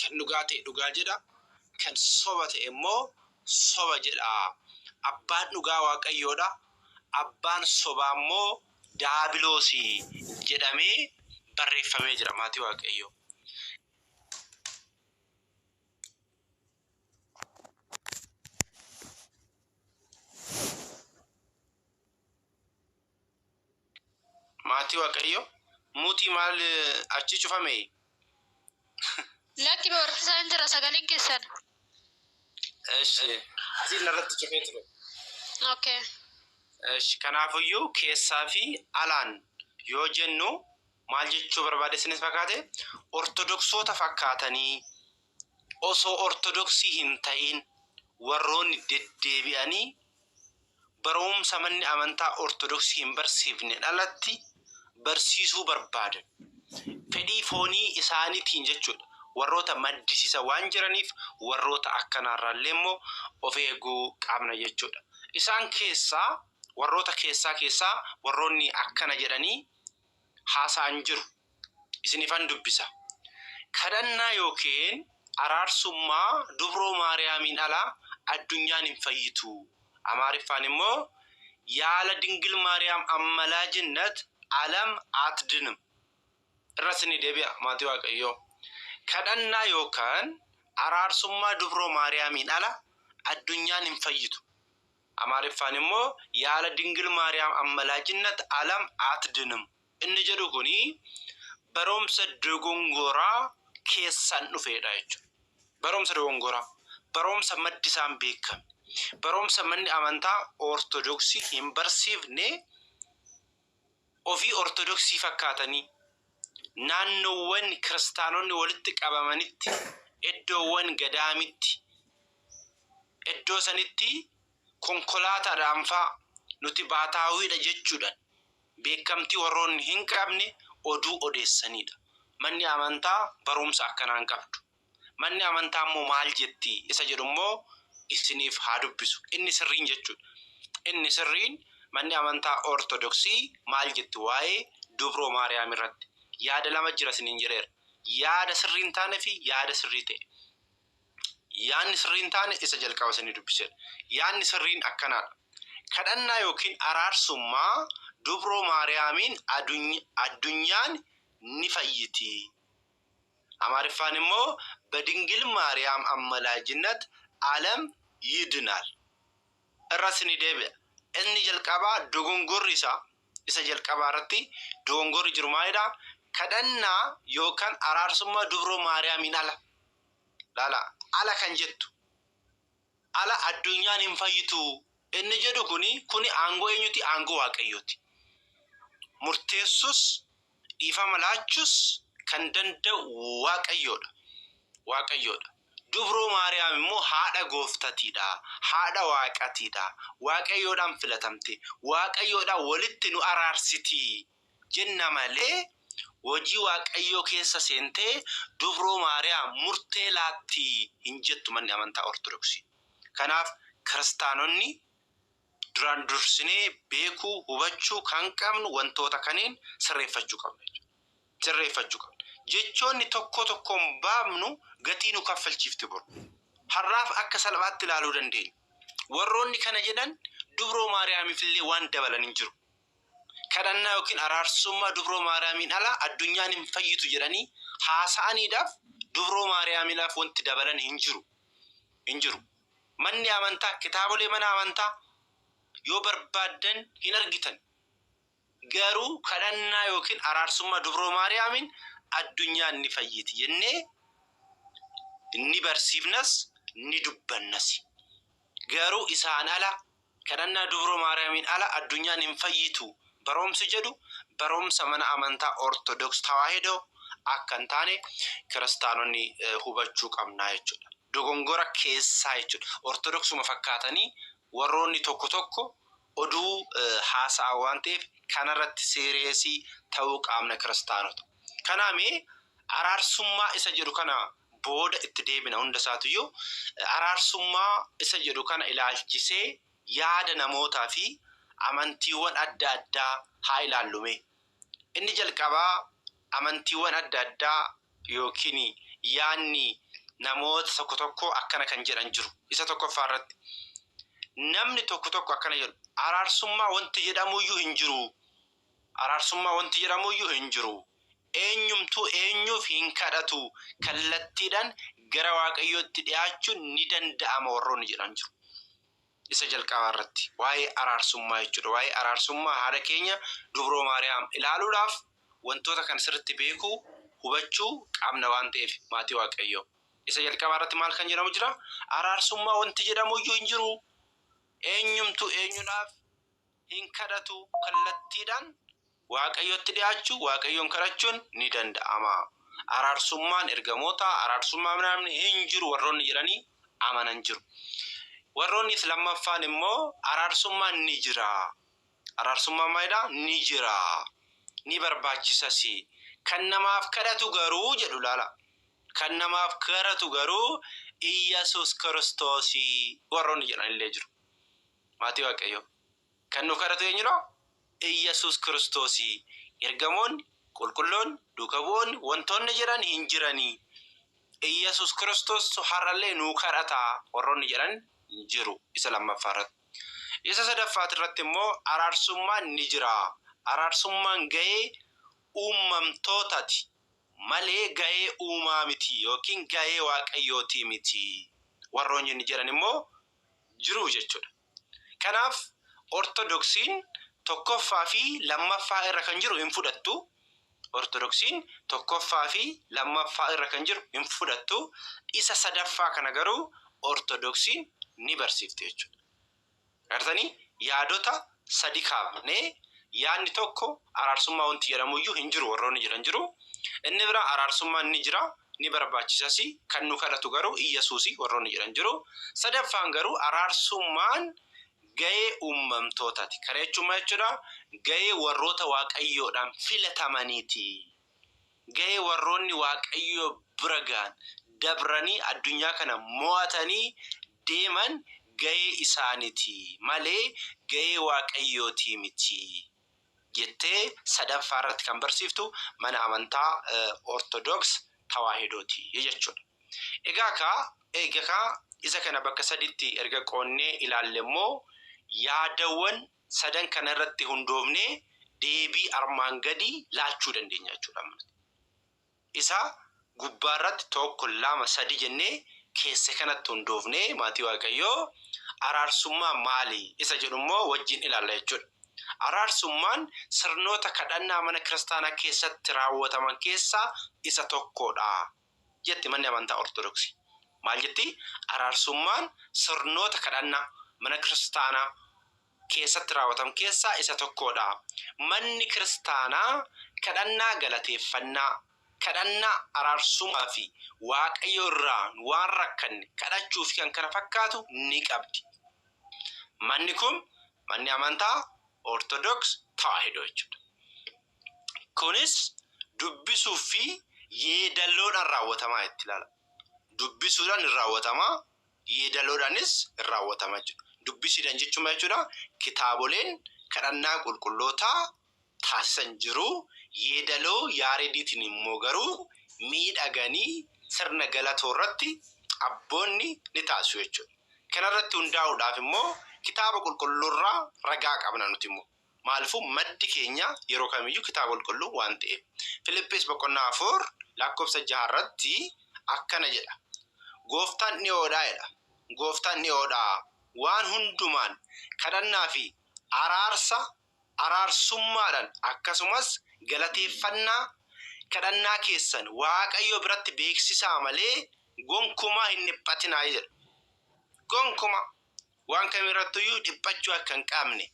Kan dhugaa ta'e dhugaa jedha, kan soba ta'e immoo soba jedha. Abbaan dhugaa Waaqayyoodha, abbaan sobaa immoo Daabiloosi jedhamee barreeffamee jira maatii Waaqayyoo. Maatii Waaqayyoo muutii maal achi cufame? Lakki barsiisaa hin jira sagaleen keessan. Eshi asiin narratti cufee ture. Okay. Eshi kanaafuyyuu keessaa fi alaan yoo jennu maal jechuu barbaade isinis fakkaate ortodoksoota fakkaatanii osoo ortodoksii hin ta'in warroonni deddeebi'anii baruumsa manni amantaa Ortodoksii hin barsiifneen alatti barsiisuu barbaadan, fedhii foonii isaaniitiin jechuudha, warroota maddisiisan waan jiraniif warroota akkanaarraallee immoo of eeguu qabna jechuudha. Isaan keessaa warroota keessaa keessaa warroonni akkana jedhanii haasa'an jiru. Isinifan dubbisa. Kadhannaa yookiin araarsummaa Dubroo Maariyaamiin ala addunyaan hin fayyitu. Amaariffaan immoo Yaala Dingil Maariyaam ammalaajinnat alam atdinim. Irra isinii deebi'a maatii Waaqayyoo. Kadhannaa yookaan araarsummaa Dubroo Maariyaamiin ala addunyaan hin fayyitu. Amaariffaan immoo Yaala Dingil Maariyaam ammalaajinnat alam atdinim. Inni jedhu kun barumsa dogongoraa keessaan dhufeedha jechuudha. Barumsa dogongoraa, barumsa maddi isaa hin beekamne, barumsa manni amantaa Ortodoksii hin barsiifne ofii Ortodoksii fakkaatanii naannoowwan kiristaanonni walitti qabamanitti, iddoowwan gadaamitti, iddoo sanitti konkolaataadhaan faa nuti baataawiidha jechuudhaan beekamtii warroonni hin qabne oduu odeessaniidha. Manni amantaa baruumsa akkanaa hin qabdu. Manni amantaa immoo maal jetti isa jedhu immoo isiniif haa dubbisu. Inni sirriin jechuudha. Inni sirriin manni amantaa Ortodoksii maal jetti waa'ee Dubroo Maariyaam irratti. Yaada lama jira isiniin jedheera. Yaada sirrii hin taane fi yaada sirrii ta'e. Yaanni sirrii hin taane isa jalqaba isinii dubbiseera. Yaanni sirriin akkanaadha. Kadhannaa yookiin araarsummaa Dubroo Maariyaamiin addunyaan ni fayyiti. Amaariffaan immoo Badingil Maariyaam ammalajinnat alam yidinaal. Irra isinii deebi'a. Inni jalqabaa dogongorri isaa isa jalqabaa irratti dogongorri jiru maalidha? Kadhannaa yookaan araarsummaa Dubroo Maariyaamiin ala. Laala ala kan jettu ala addunyaan hin fayyitu inni jedhu kuni kuni aangoo eenyuti? Aangoo Waaqayyooti. Murteessus dhiifama laachus kan danda'u Waaqayyoodha. Waaqayyoodha. Dubroo Maariyaam immoo haadha gooftatiidha. Haadha Waaqatiidha. Waaqayyoodhaan filatamte. Waaqayyoodhaan walitti nu araarsiti jenna malee hojii Waaqayyoo keessa seentee Dubroo Maariyaam murtee laatti hin jettu manni amantaa Ortodoksii. Kanaaf kiristaanonni duraan dursinee beekuu, hubachuu kan qabnu wantoota kaneen sirreeffachuu qabna jechuudha. Sirreeffachuu qabna. Jechoonni tokko tokkoon baafnu gatii nu kaffalchiifti boru. Har'aaf akka salphaatti ilaaluu dandeenya. Warroonni kana jedhan Dubroo Maariyaamiif illee waan dabalan hin jiru. Kadhannaa yookiin araarsummaa Dubroo Maariyaamiin ala addunyaan hin fayyitu jedhanii haasa'aniidhaaf Dubroo Maariyaamiidhaaf wanti dabalan hin jiru. Hin jiru. Manni amantaa, kitaabolee mana amantaa yoo barbaaddan hin argitan. Garuu kadhannaa yookiin araarsummaa Dubroo Maariyaamiin addunyaan ni fayyiti jennee ni barsiifnas ni dubbannasi. Garuu isaan ala Kadhannaa Dubroo Maariyaamiin ala addunyaan hin fayyitu baroomsi jedhu baroomsa mana amantaa Ortodoks Tawaahidoo akka hin taane kiristaanonni hubachuu qabna jechuudha. Dogongora keessaa jechuudha. Ortodoksuma fakkaatanii warroonni tokko tokko oduu haasa'an waan ta'eef kanarratti seeriyeesii ta'uu qaabna kiristaanota. Kanaa mee araarsummaa isa jedhu kana booda itti deebina hunda isaatuyyuu araarsummaa isa jedhu kana ilaalchisee yaada namootaa fi amantiiwwan adda addaa haa ilaallu mee. Inni jalqabaa amantiiwwan adda addaa yookiin Yaanni namoota tokko tokko akkana kan jedhan jiru. Isa tokkoffaa irratti namni tokko tokko akkana jedhu: araarsummaa wanti jedhamuyyuu hin jiru. Araarsummaa wanti jedhamuyyuu hin jiru. Eenyumtuu eenyuuf hin kadhatu. Kallattiidhaan gara Waaqayyootti dhiyaachuun ni danda'ama warroonni jedhan jiru. Isa jalqabaa irratti waa'ee araarsummaa jechuudha. Waa'ee araarsummaa haadha keenya Dubroo Maariyaam ilaaluudhaaf wantoota kan sirriitti beekuu, hubachuu qabna waan ta'eef, maatii Waaqayyoo. Isa jalqabaa irratti maal kan jedhamu jira? Araarsummaa wanti jedhamuyyuu hin jiru. Eenyumtuu eenyuudhaaf hin kadhatu. Kallattiidhaan Waaqayyotti dhiyaachuu, Waaqayyoon kadhachuun ni danda'ama. Araarsummaan ergamoota, araarsummaa namni hin jiru warroonni jedhanii amanan jiru. Warroonni lammaffaan immoo araarsummaan ni jira. Araarsummaan maalidhaa? Ni jira. Ni barbaachisas. Kan namaaf kadhatu garuu jedhu, laala. Kan namaaf kadhatu garuu Iyyasuus Kiristoosii warroonni jedhan illee jiru. Maatii Waaqayyoo. Kan nuuf kadhatu eenyudha? Iyyasuus Kiristoosii. Ergamoonni, qulqulloonni, duuka bu'oonni wantoonni jedhan hin jiranii. Iyyasuus Kiristoos har'allee nuu kadhataa warroonni jedhan hin jiru isa lammaffaa irratti. Isa sadaffaati irratti immoo araarsummaan ni jira. Araarsummaan ga'ee uumamtootaati malee ga'ee uumaa miti yookiin ga'ee Waaqayyootii miti. Warroonni inni jedhan immoo jiru jechuudha. Kanaaf Ortodoksiin tokkoffaa fi lammaffaa irra kan jiru hin fudhattu. Ortodoksiin tokkoffaa fi lammaffaa irra kan jiru hin fudhattu. Isa sadaffaa kana garuu Ortodoksiin ni barsiifti jechuudha. Agartanii, yaadota sadi kaafnee, yaadni tokko araarsummaa wanti jedhamuyyuu hin jiru warroonni jedhan jiru. Inni biraa araarsummaan ni jira, ni barbaachisas, kan nu kadhatu garuu Iyyasuusi warroonni jedhan jiru. Sadaffaan garuu araarsummaan ga'ee uumamtootaati. Kana jechuun maal jechuudha? Ga'ee warroota Waaqayyoodhaan filatamaniiti. Ga'ee warroonni Waaqayyoo bira ga'an, dabranii addunyaa kana mo'atanii deeman ga'ee isaaniiti malee ga'ee Waaqayyootii miti jettee sadaffaa irratti kan barsiiftu mana amantaa Ortodoks Tawaahidooti jechuudha. Egaa kaa isa kana bakka saditti erga qoonnee ilaalle immoo, yaadawwan sadan kana irratti hundoofnee deebii armaan gadii laachuu dandeenya jechuudha. Isa gubbaa irratti tokko, lama, sadi jennee keessa kanatti hundoofnee, maatii Waaqayyoo, araarsummaa maali isa jedhu immoo wajjin ilaalla jechuudha. Araarsummaan sirnoota kadhannaa mana kiristaanaa keessatti raawwataman keessaa isa tokkodha jetti manni amantaa Ortodoksii. Maal jetti? Araarsummaan sirnoota kadhannaa mana kiristaanaa keessatti raawwataman keessaa isa tokkodha. Manni kiristaanaa kadhannaa galateeffannaa, kadhannaa araarsummaa fi Waaqayyo irraa waan rakkanne kadhachuu fi kan kana fakkaatu ni qabdi. Manni kun manni amantaa Ortodoks Tawaahidoo jechuudha. Kunis dubbisuu fi yeedaloodhaan raawwatamaa itti ilaala. Dubbisuudhaan hin raawwatamaa, yeedaloodhaanis hin raawwatama jechuudha. Dubbisuudhaan jechuun maal jechuudha? Kitaaboleen kadhannaa qulqullootaa taasisan jiru. Yeedaloo yaareediitiin immoo garuu miidhaganii sirna galatoo irratti abboonni ni taasisu jechuudha. Kanarratti hundaa'uudhaaf immoo kitaaba qulqulluurraa ragaa qabna nuti immoo. Maaliifuu, maddi keenya yeroo kamiyyuu kitaaba qulqulluu waan ta'eef. Filiphis boqonnaa 4 lakkoofsa 6 irratti akkana jedha. "Gooftaan dhiyoodhaa" jedha. "Gooftaan dhiyoodhaa. Waan hundumaan kadhannaa fi araarsa araarsummaadhaan akkasumas galateeffannaa kadhannaa keessan Waaqayyo biratti beeksisaa malee gonkumaa hin dhiphatinaa" jedha. Gonkumaa waan kamirrattuyyuu dhiphachuu akka hin qabne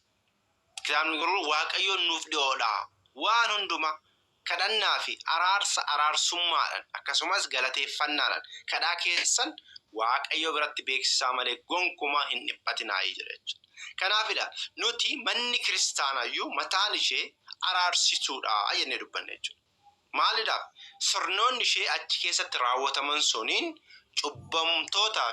kitaabni qulqulluun, Waaqayyoon nuuf dhiyoodha. Waan hundumaa kadhannaa fi araarsa araarsummaadhaan akkasumas galateeffannaadhaan kadhaa keessan Waaqayyo biratti beeksisaa malee gonkumaa hin dhiphatinaa jedha jechuudha. Kanaafidha nuti manni kiristaanaayyuu mataan ishee araarsituudha jennee dubbanna jechuudha. Maalidhaaf? Sirnoonni ishee achi keessatti raawwataman suniin cubbamtootaa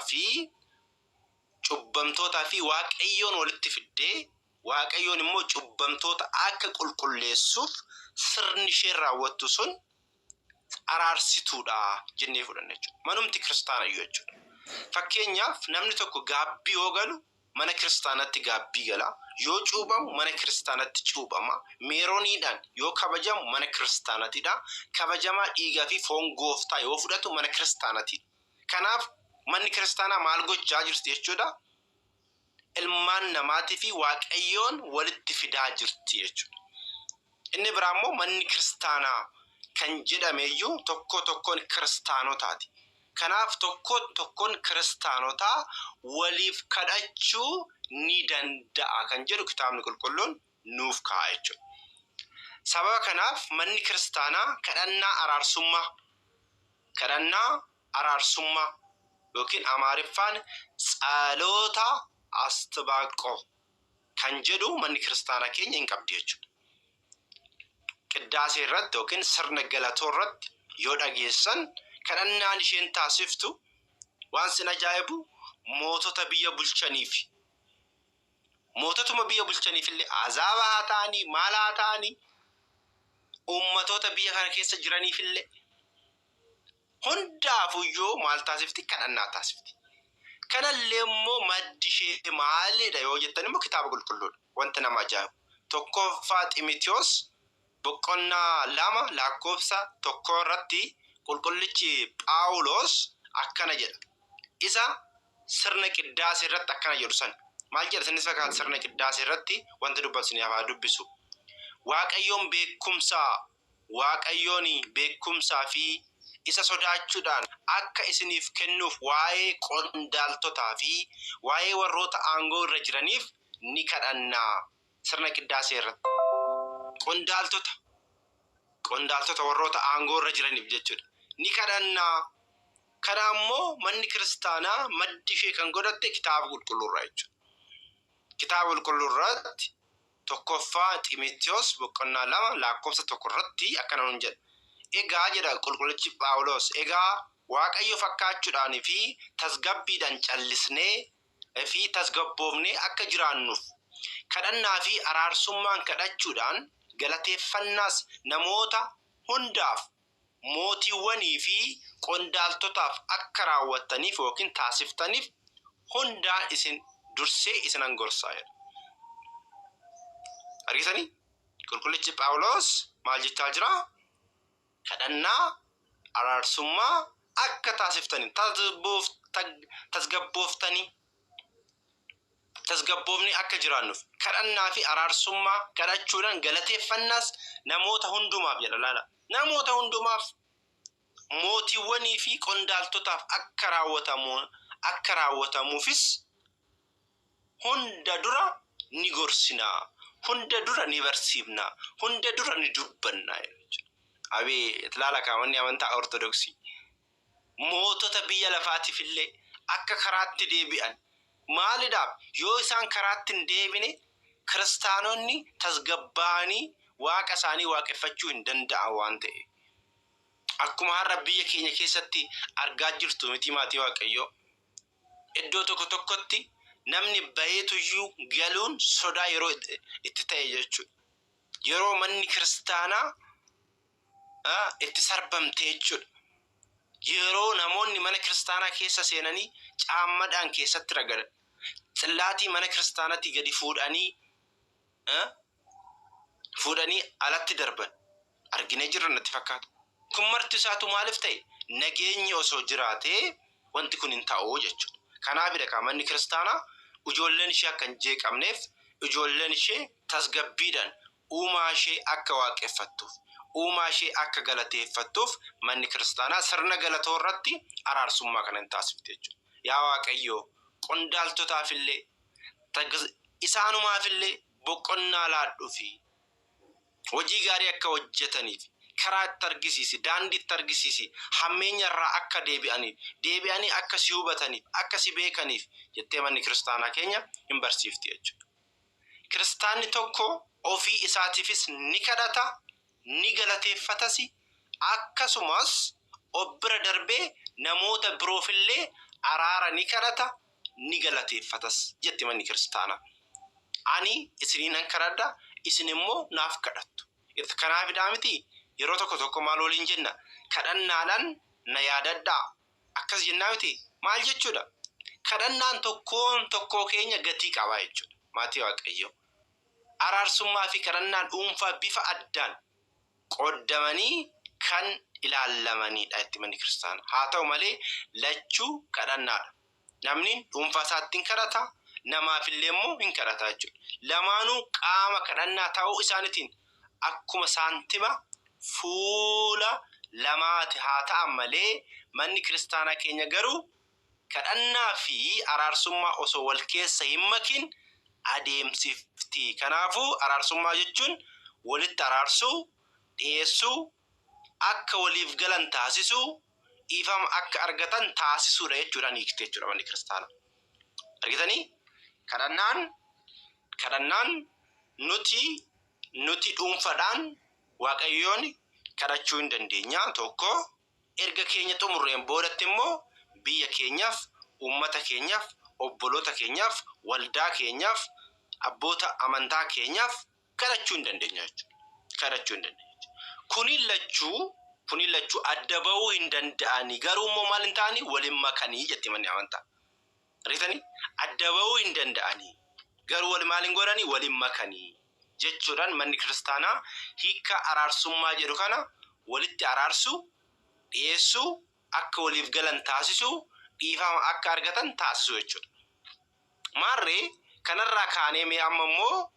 fi Waaqayyoon walitti fiddee, Waaqayyoon immoo cubbamtoota akka qulqulleessuuf sirni isheen raawwattu sun araarsituudha jennee fudhanna jechuudha. Manumti kiristaanayyuu jechuudha. Fakkeenyaaf namni tokko gaabbii yoo galu mana kiristaanatti gaabbii gala. Yoo cuuphamu mana kiristaanatti cuuphama. Meerooniidhaan yoo kabajamu mana kiristaanatidha. Kabajamaa dhiigaa fi foon gooftaa yoo fudhatu mana kiristaanatidha. Kanaaf manni kiristaanaa maal gochaa jirti jechuudha? Ilmaan namaatii fi Waaqayyoon walitti fidaa jirti jechuudha. Inni biraa immoo manni kiristaanaa kan jedhameyyuu tokko tokkoon kiristaanotaati. Kanaaf tokko tokkoon kiristaanotaa waliif kadhachuu ni danda'a kan jedhu kitaabni qulqulluun nuuf kaa'a jechuudha. Sababa kanaaf manni kiristaanaa kadhannaa araarsummaa yookiin Amaariffaan tsaloota astbaaqoo kan jedhu manni kiristaanaa keenya hin qabdi jechuudha. Qiddaasee irratti yookiin sirna galatoo irratti yoo dhageessan kadhannaan isheen taasiftu waan sin ajaa'ibu mootota biyya bulchaniif, moototuma biyya bulchaniif illee azaaba haa ta'anii maal haa ta'anii, uummatoota biyya kana keessa jiraniif illee hundaafuyyuu maal taasifti? Kadhannaa taasifti. Kanallee immoo maddi ishee maalidha yoo jettan immoo kitaaba qulqulluudha. Wanta nama ajaa'ibu. 1ffaa Ximitiyoos boqonnaa 2 lakkoofsa 1 irratti qulqullichi Phaawulos akkana jedha. Isa sirna qiddaasee irratti akkana jedhu san. Maal jedha isinis fakkaata sirna qiddaasee irratti wanta dubbatu isiniif haa dubbisu. Waaqayyoon beekumsaa fi isa sodaachuudhaan akka isiniif kennuuf waa'ee qondaaltotaa fi waa'ee warroota aangoo irra jiraniif ni kadhannaa sirna qiddaasee irratti. Qondaaltota warroota aangoo irra jiraniif jechuudha. Ni kadhannaa. Kana ammoo manni kiristaanaa maddi ishee kan godhatte kitaaba qulqulluurraa jechuudha. Kitaaba qulqulluu irratti 1ffaa Ximitiyoos boqonnaa 2 lakkoofsa 1 irratti akkana nuun jedha. Egaa jedha qulqullichi Phaawulos, egaa Waaqayyo fakkaachuudhaan fi tasgabbiidhaan callisnee fi tasgabboofnee akka jiraannuuf kadhannaa fi araarsummaan kadhachuudhaan galateeffannaas namoota hundaaf, mootiiwwanii fi qondaaltotaaf akka raawwattaniif yookiin taasiftaniif hundaa isin dursee isinan gorsaa jedha. Argitanii? Qulqullichi Phaawulos maal jechaa jira? Kadhannaa araarsummaa akka taasiftaniif tasgabbooftanii tasgabboofni akka jiraannuuf kadhannaa fi araarsummaa kadhachuudhaan galateeffannaas namoota hundumaaf jedha laala. Namoota hundumaaf, mootiiwwanii fi qondaaltotaaf akka raawwatamuufis hunda dura ni gorsinaa, hunda dura ni barsiifnaa, hunda dura ni dubbannaa jechuudha. Abeet laala kaawwanni amantaa Ortodoksii. Mootota biyya lafaatiif illee akka karaatti deebi'an. Maaliidhaaf yoo isaan karaatti hin deebine kiristaanonni tasgabbaa'anii waaqa isaanii waaqeffachuu hin danda'an waan ta'e. Akkuma har'a biyya keenya keessatti argaa jirtu miti maatii Waaqayyoo. Iddoo tokko tokkotti namni bayeetuyyuu galuun sodaa yeroo itti ta'e jechuudha. Yeroo manni kiristaanaa itti sarbamte jechuudha. Yeroo namoonni mana kiristaanaa keessa seenanii caammadhaan keessatti ragadan, tsillaatii mana kiristaanaatti gadi fuudhanii alatti darban arginee jirra natti fakkaata. Kun marti isaatu maaliif ta'e? Nageenyi osoo jiraatee wanti kun hin ta'u jechuudha. Kanaafidha kan manni kiristaanaa ijoolleen ishee akka hin jeeqamneef, ijoolleen ishee tasgabbiidhaan uumaa ishee akka waaqeffattuuf, uumaa ishee akka galateeffattuuf manni kiristaanaa sirna galatoo irratti araarsummaa kana hin taasifte jechuudha. Yaa Waaqayyoo, qondaaltotaaf illee isaanumaaf illee boqonnaa laadhuu fi hojii gaarii akka hojjetaniif karaa itti argisiisi, daandii itti argisiisi, hammeenya irraa akka deebi'aniif, deebi'anii akka si hubataniif, akka si beekaniif jettee manni kiristaanaa keenya hin barsiifti jechuudha. Kiristaanni tokko ofii isaatiifis ni kadhata, ni galateeffatas, akkasumas of bira darbee namoota biroofillee araara ni kadhata, ni galateeffatas jetti manni kiristaanaa. Ani isiniinan kadhadha, isin immoo naaf kadhattu. Kanaafidhaa miti yeroo tokko tokko maal waliin jenna? Kadhannaadhaan na yaadadhaa. Akkas jennaa miti maal jechuudha? Kadhannaan tokkoon tokkoo keenya gatii qaba jechuudha. Maatii Waaqayyoo. Araarsummaa fi kadhannaan dhuunfaa bifa addaan qooddamanii kan ilaallamanidha itti manni kiristaanaa. Haa ta'u malee lachuu kadhannaadha. Namni dhuunfaa isaatti hin kadhata, namaafillee immoo hin kadhata jechuudha. Lamaanuu qaama kadhannaa ta'uu isaaniitiin akkuma saantima fuula lamaati haa ta'an malee manni kiristaanaa keenya garuu kadhannaa fi araarsummaa osoo wal keessa hin makin adeemsifti. Kanaafuu araarsummaa jechuun walitti araarsuu, dhiyeessuu, akka waliif galan taasisuu, dhiifama akka argatan taasisuudha jechuudhaan hiikte jechuudha manni kiristaanaa. Argitanii? Kadhannaan nuti dhuunfaadhaan Waaqayyoon kadhachuu hin dandeenya. Tokko erga keenya xumurreen boodatti immoo biyya keenyaaf, uummata keenyaaf, obboloota keenyaaf, waldaa keenyaaf, abboota amantaa keenyaaf kadhachuu hin dandeenya jechuudha. Kadhachuu hin dandeenya jechuudha. Kuni lachuu adda bahuu hin danda'ani. Garuu immoo maal hin ta'anii? Waliin makanii jetti manni amantaa. Argitanii? Adda bahuu hin danda'ani. Garuu wal maal hin godhanii? Waliin makanii jechuudhaan manni kiristaanaa hiika araarsummaa jedhu kana walitti araarsuu, dhiyeessuu, akka waliif galan taasisuu, dhiifama akka argatan taasisuu jechuudha. Maarree kanarraa kaanee mee amma immoo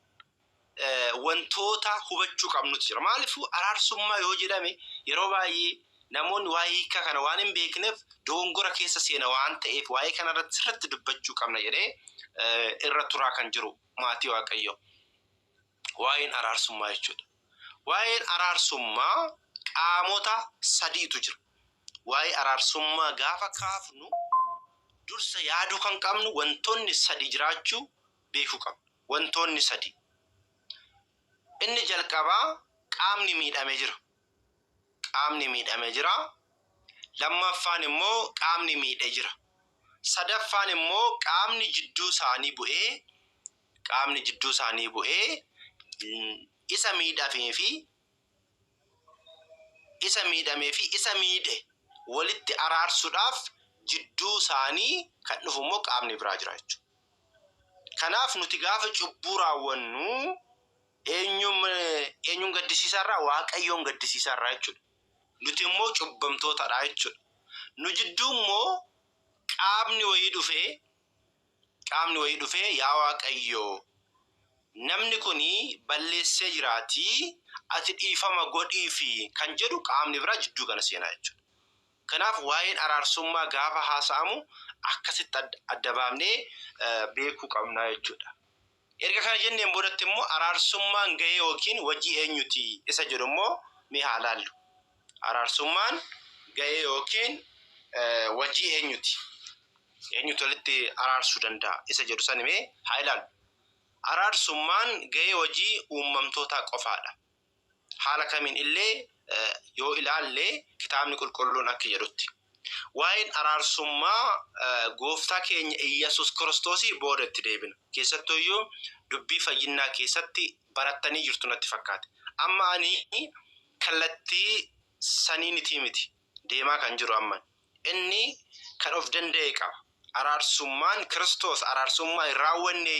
wantoota hubachuu qabnutu jira. Maaliifuu araarsummaa yoo jedhame yeroo baay'ee namoonni waa'ee hiikaa kana waan hin beekneef dogongora keessa seena waan ta'eef waa'ee kanarratti sirriitti dubbachuu qabna jedhee irra turaa kan jiru, maatii Waaqayyoo. Waa'een araarsummaa jechuudha. Waa'een araarsummaa qaamota sadiitu jira. Waa'ee araarsummaa gaafa kaafnu dursa yaaduu kan qabnu wantoonni sadi jiraachuu beekuu qabna. Wantoonni sadi. Inni jalqabaa qaamni miidhamee jira. Qaamni miidhamee jira. Lammaffaan immoo qaamni miidhee jira. Sadaffaan immoo qaamni jidduu isaanii bu'ee isa miidhamee fi isa miidhe walitti araarsuudhaaf jidduu isaanii kan dhufu immoo qaamni biraa jira jechuudha. Kanaaf nuti gaafa cubbuu raawwannu eenyuun gaddisiisaarraa? Waaqayyoon gaddisiisaarraa jechuudha. Nuti immoo cubbamtootadha jechuudha. Nu jidduu immoo qaamni wayii dhufee, "Yaa Waaqayyoo, namni kuni balleessee jiraatii ati dhiifama godhiifi," kan jedhu qaamni biraa jidduu kana seenaa jechuudha. Kanaaf waa'een araarsummaa gaafa haasa'amu akkasitti adda baafnee beekuu qabna jechuudha. Erga kana jenneen boodatti immoo araarsummaan gahee yookiin hojii eenyuti isa jedhu immoo mee haa laallu. Araarsummaan gahee yookiin hojii eenyuti? Eenyutu walitti araarsuu danda'a isa jedhu sani mee haa ilaallu. Araarsummaan gahee hojii uumamtootaa qofaadha. Haala kamiin illee yoo ilaalle kitaabni qulqulluun akka jedhutti. Waa'een araarsummaa gooftaa keenya Iyyasuus Kiristoosii booda itti deebina. Keessattuyyuu dubbii fayyinaa keessatti barattanii jirtu natti fakkaate. Amma ani kallattii saniinitii miti deemaa kan jiru amma. Inni kan of danda'e qaba. Araarsummaan Kiristoos araarsummaa hin raawwanne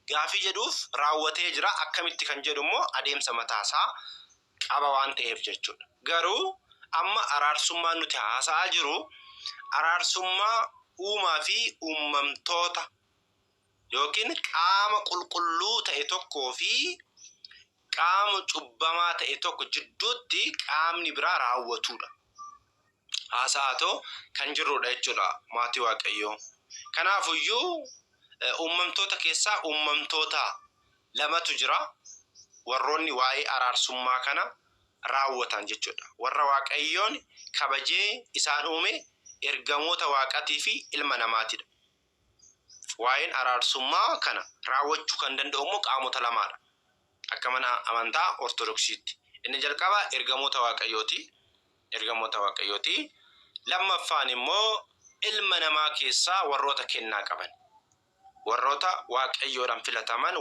gaafii jedhuuf, raawwatee jira. Akkamitti kan jedhu immoo adeemsa mataasaa qaba waan ta'eef jechuudha. Garuu amma araarsummaan nuti haasa'aa jiru araarsummaa uumaa fi uumamtoota yookiin qaama qulqulluu ta'e tokkoo fi qaama cubbamaa ta'e tokko jidduutti qaamni biraa raawwatudha. Haasa'aatoo kan jirrudha jechuudha, maatii Waaqayyoo. Kanaafuyyuu uumamtoota keessaa uumamtoota lamatu jira. Warroonni waa'ee araarsummaa kana raawwatan jechuudha. Warra Waaqayyoon kabajee isaan uume, ergamoota waaqatii fi ilma namaatidha. Waa'een araarsummaa kana raawwachuu kan danda'u immoo qaamota lamaadha. Akka mana amantaa Ortodoksiitti. Inni jalqaba ergamoota Waaqayyooti. Ergamoota Waaqayyooti. Lammaffaan immoo ilma namaa keessaa warroota kennaa qaban. Warroota Waaqayyoodhaan filataman,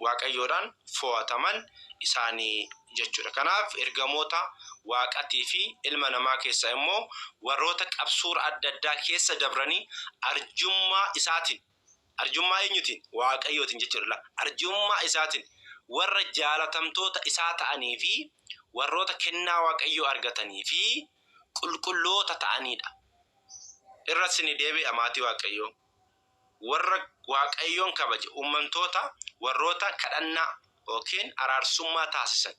Waaqayyoodhaan fo'ataman isaanii jechuudha. Kanaaf ergamoota Waaqatii fi ilma namaa keessaa immoo warroota qabsuura adda addaa keessa dabranii arjummaa isaatiin, arjummaa eenyutiin? Waaqayyootiin jechuudha. Arjummaa isaatiin warra jaalatamtoota isaa ta'anii fi warroota kennaa Waaqayyoo argatanii fi qulqulloota ta'anidha. Irra isinii deebi'a, maatii Waaqayyoo. Warra Waaqayyoon kabaje, uumamtoota warroota kadhannaa yookiin araarsummaa taasisan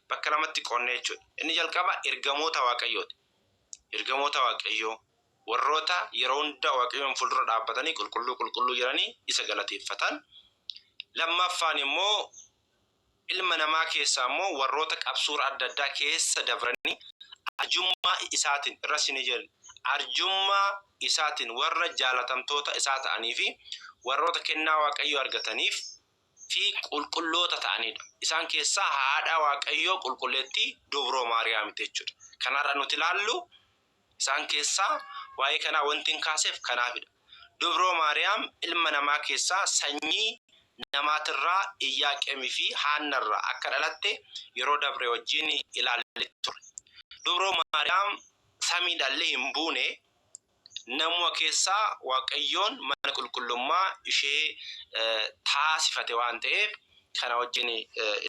bakka lamatti qoonnee jechuudha. Inni jalqaba ergamoota Waaqayyooti. Ergamoota Waaqayyoo warroota yeroo hunda Waaqayyoon fuuldura dhaabbatanii qulqulluu qulqulluu jedhanii isa galateeffatan. Lammaffaan immoo ilma namaa keessaa immoo warroota qabsuura adda addaa keessa dabranii arjummaa isaatiin, irra isinii jedhu, arjummaa isaatiin warra jaalatamtoota isaa ta'anii fi warroota kennaa Waaqayyoo argataniif fi qulqulloota ta'anidha. Isaan keessaa haadha Waaqayyoo qulqulleettii Dubroo Maariyaamiti jechuudha. Kanarra nuti ilaallu isaan keessaa waa'ee kanaa wanti hin kaaseef kanaafidha. Dubroo Maariyaam ilma namaa keessaa sanyii namaatirraa Iyyaaqeemii fi Haannarraa akka dhalatte yeroo dabre wajjin ilaallee ture. Dubroo Maariyaam samiidhaallee hin buune, namuma keessaa Waaqayyoon mana qulqullummaa ishee taasifate waan ta'eef kana wajjin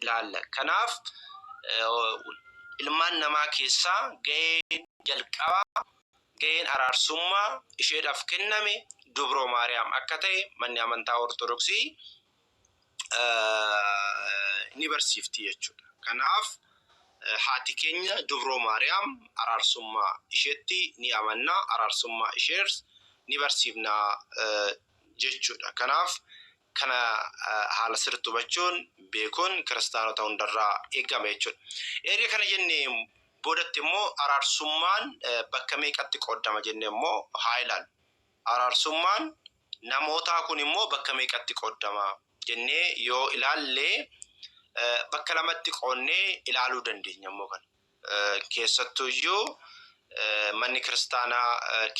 ilaalla. Kanaaf ilmaan namaa keessaa ga'een jalqabaa, ga'een araarsummaa isheedhaaf kenname Dubroo Maariyaam akka ta'e manni amantaa Ortodoksii ni barsiifti jechuudha. Kanaaf haati keenya Dubroo Maariyaam araarsummaa isheetti ni amanna, araarsummaa ishees ni barsiifna jechuudha. Kanaaf kana haala sirriitti hubachuun, beekuun kiristaanota hundarraa eegama jechuudha. Erga kana jennee boodatti immoo araarsummaan bakka meeqatti qooddama jennee immoo haa ilaallu. Araarsummaan namootaa kun immoo bakka meeqatti qooddama jennee yoo ilaalle, bakka lamatti qoonnee ilaaluu dandeenya immoo kana. Keessattuyyuu manni kiristaanaa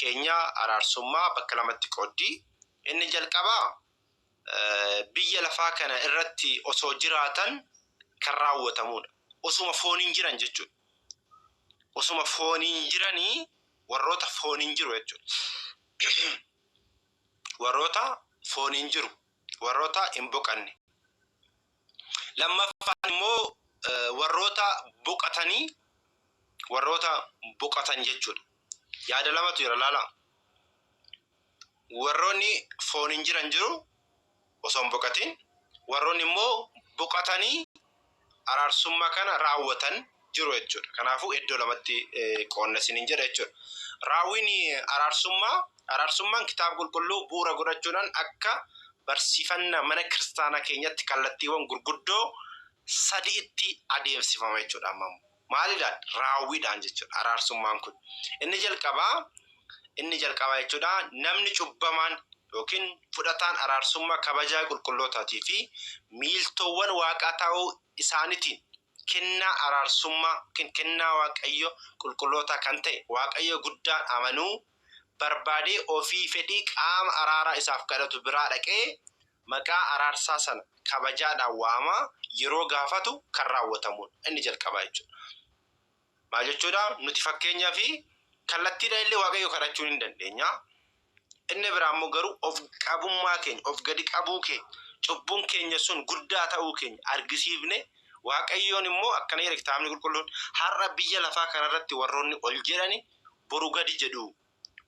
keenya araarsummaa bakka lamatti qooddi. Inni jalqabaa biyya lafaa kana irratti osoo jiraatan kan raawwatamudha. Osuma fooniin jiran jechuudha. Osuma fooniin jiranii, warroota fooniin jiru jechuudha. Warroota fooniin jiru, warroota hin boqanne. Lammaffaan immoo warroota boqatanii, warroota boqatan jechuudha. Yaada lamatu jira, laala. Warroonni fooniin jiran jiru osoo hin boqatin, warroonni immoo boqatanii araarsummaa kana raawwatan jiru jechuudha. Kanaafuu iddoo lamatti qoonna isiniin jedha jechuudha. Raawwiin araarsummaa, araarsummaan kitaaba qulqulluu bu'uura godhachuudhaan akka barsiifannaa mana kiristaanaa keenyatti kallattiiwwan gurguddoo sadiitti adeemsifama jechuudha amma immoo. Maalidhaan? Raawwiidhaan jechuudha araarsummaan kun. Inni jalqabaa jechuudha, namni cubbamaan yookiin fudhataan araarsummaa kabajaa qulqullootaatii fi miiltoowwan waaqaa ta'uu isaaniitiin kennaa araarsummaa yookiin kennaa Waaqayyo qulqullootaa kan ta'e Waaqayyo guddaan amanuu barbaadee ofii fedhii qaama araaraa isaaf kadhatu biraa dhaqee maqaa araarsaa sana kabajaadhaan waamaa yeroo gaafatu kan raawwatamudha. Inni jalqabaa jechuudha. Maal jechuudha? Nuti fakkeenyaa fi kallattiidhaan illee Waaqayyo kadhachuu hin dandeenya. Inni biraa immoo garuu of qabummaa keenya, of gadi qabuu keenya, cubbuun keenya sun guddaa ta'uu keenya argisiifne, Waaqayyoon immoo akkana jedha kitaabni qulqulluun: har'a biyya lafaa kanarratti warroonni ol jedhani boru gadi jedhu.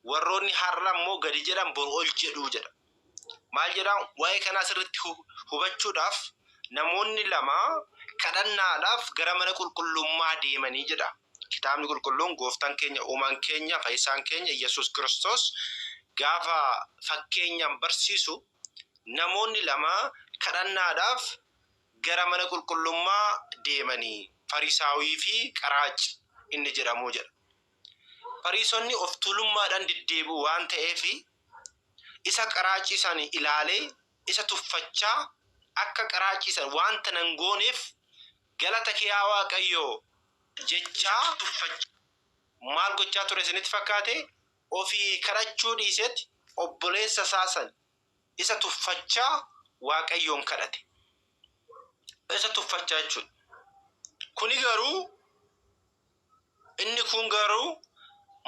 Warroonni har'a immoo gadi jedhan boru ol jedhu jedha. Maal jedhaa? Waa'ee kanaa sirriitti hubachuudhaaf, namoonni lama kadhannaadhaaf gara mana qulqullummaa deemanii jedha. Kitaabni qulqulluun, gooftaan keenya, uumaan keenya, fayyisaan keenya Yesuus Kiristoos gaafa fakkeenyaan barsiisu, namoonni lama kadhannaadhaaf gara mana qulqullummaa deemanii, Fariisaawii fi Qaraaci inni jedhamu jedha. Fariisonni of tuulummaadhaan deddeebi'u waan ta'eef, isa qaraacii san ilaalee isa tuffachaa, akka qaraacii san wanta nan gooneef galata kee yaa Waaqayyo jechaa maal gochaa ture isinitti fakkaate? Ofii kadhachuu dhiisetti obboleessa isaa san Isa tuffachaa Waaqayyoon kadhate. Isa tuffachaa jechuudha. Kuni garuu inni kun garuu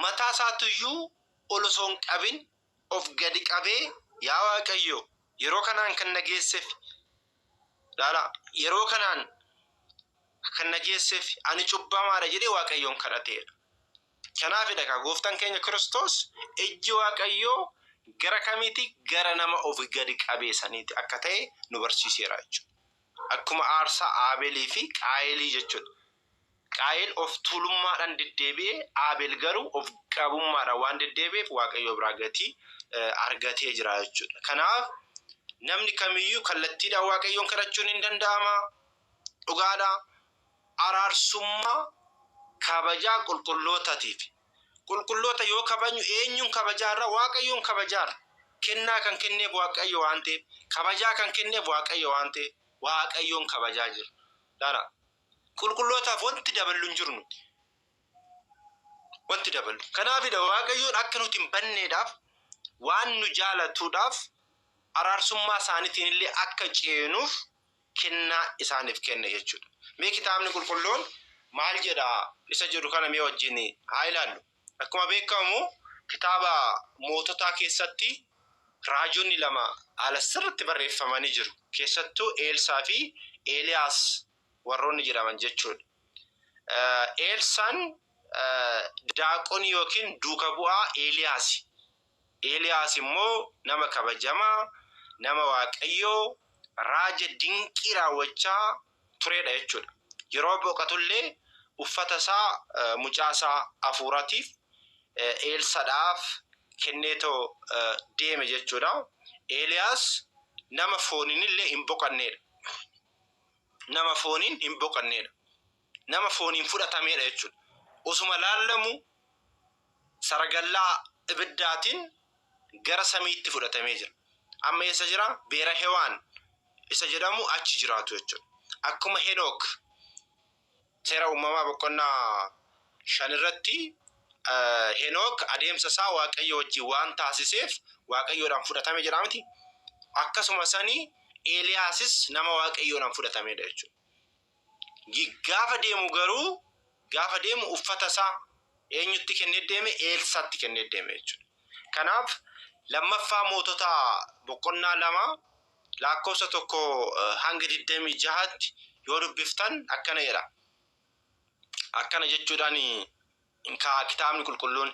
mataa isaatiyyuu ol osoo hin qabin of gadi qabee, yaa Waaqayyo, yeroo kanaan kan na geesseef, laala, yeroo kanaan kan na geesseef ani cubbamaadha jedhee Waaqayyoon kadhateedha. Kanaafidha kaa gooftaan keenya Kiristoos ijji Waaqayyoo gara kamiiti? Gara nama of gadi qabee saniiti akka ta'e nu barsiiseera jechuudha. Akkuma aarsaa Aabelii fi Qaayelii jechuudha. Qaayel of tuulummaadhaan deddeebi'e, Aabel garuu of qabummaadhaan waan deddeebi'eef Waaqayyo biraa gatii argatee jira jechuudha. Kanaaf namni kamiyyuu kallattiidhaan Waaqayyoon kadhachuun hin danda'ama. Dhugaadha. Araarsummaa kabajaa qulqullootatiif. Qulqulloota yoo kabajnu eenyuun kabajaarra? Waaqayyoon kabajaarra. Kennaa kan kenneef Waaqayyo waan ta'eef, kabajaa kan kenneef Waaqayyo waan ta'eef, Waaqayyoon kabajaa jirra. Laala. Qulqullootaaf wanti daballu hin jiru nuti. Wanti daballu. Kanaafidha Waaqayyoon akka nuti hin banneedhaaf, waan nu jaalatuudhaaf, araarsummaa isaaniitiin illee akka ceenuuf kennaa isaaniif kenne jechuudha. Mee kitaabni qulqulluun maal jedha isa jedhu kana mee wajjin haa ilaallu. Akkuma beekamu kitaaba moototaa keessatti raajonni lama haala sirriitti barreeffamanii jiru. Keessattuu Eelsaa fi Eeliyaas warroonni jedhaman jechuudha. Eelsaan daaqonii yookiin duuka bu'aa Eeliyaasi. Eeliyaas immoo nama kabajamaa, nama Waaqayyoo, raaja dinqii raawwachaa turedha jechuudha. Yeroo boqatullee uffata isaa mucaa isaa hafuuratiif Eelsadhaaf kenneetoo deeme jechuudha. Eeliyaas nama fooniinillee hin boqanneedha. Nama fooniin hin boqanneedha. Nama fooniin fudhatameedha jechuudha. Osuma laallamu saragallaa ibiddaatiin gara samiitti fudhatamee jira. Amma eessa jira? Beera Hewaan isa jedhamu achi jiraatu jechuudha. Akkuma Henook seera uumamaa boqonnaa 5 irratti Henook adeemsa isaa Waaqayyo wajjin waan taasiseef Waaqayyoodhaan fudhatame jedha miti. Akkasuma sani Eeliyaasis nama Waaqayyoodhaan fudhatamedha jechuudha. Gaafa deemu garuu, gaafa deemu uffata isaa eenyutti kennee deeme? Eelsaatti kennee deeme jechuudha. Kanaaf lammaffaa mootota boqonnaa 2 lakkoofsa 1 hanga 26tti yoo dubbiftan akkana jedha. Akkana jechuudhaan kaa'a kitaabni qulqulluun.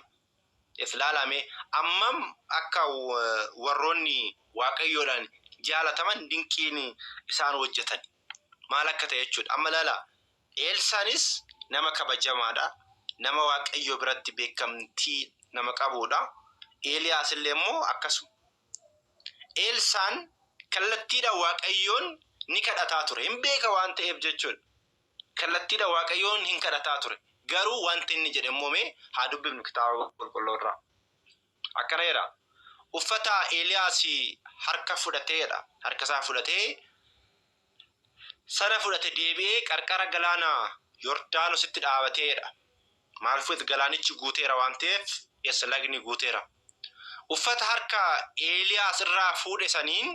If ilaalame ammam akka warroonni Waaqayyoodhaan jaalataman dinqiin isaan hojjetan maal akka ta'e jechuudha. Amma ilaala, Eelsaanis nama kabajamaadha. Nama Waaqayyo biratti beekamtii nama qabuudha. Eeliyaas illee immoo akkasuma. Eelsaan kallattiidhaan Waaqayyoon ni kadhataa ture. Hin beeka waan ta'eef jechuudha. Kallattiidhaan Waaqayyoon hin kadhataa ture. Garuu wanti inni jedhe immoo mee haa dubbifnu kitaaba qulqulluu irraa. Akkana jedha. Uffata Eeliyaas harka fudhateedha. Harka isaa fudhatee sana fudhate deebi'ee qarqara galaana Yordaanositti dhaabateedha. Maaliif? Galaanichi guuteera waan ta'eef, eessa lagni guuteera. Uffata harka Eeliyaas irraa fuudhe saniin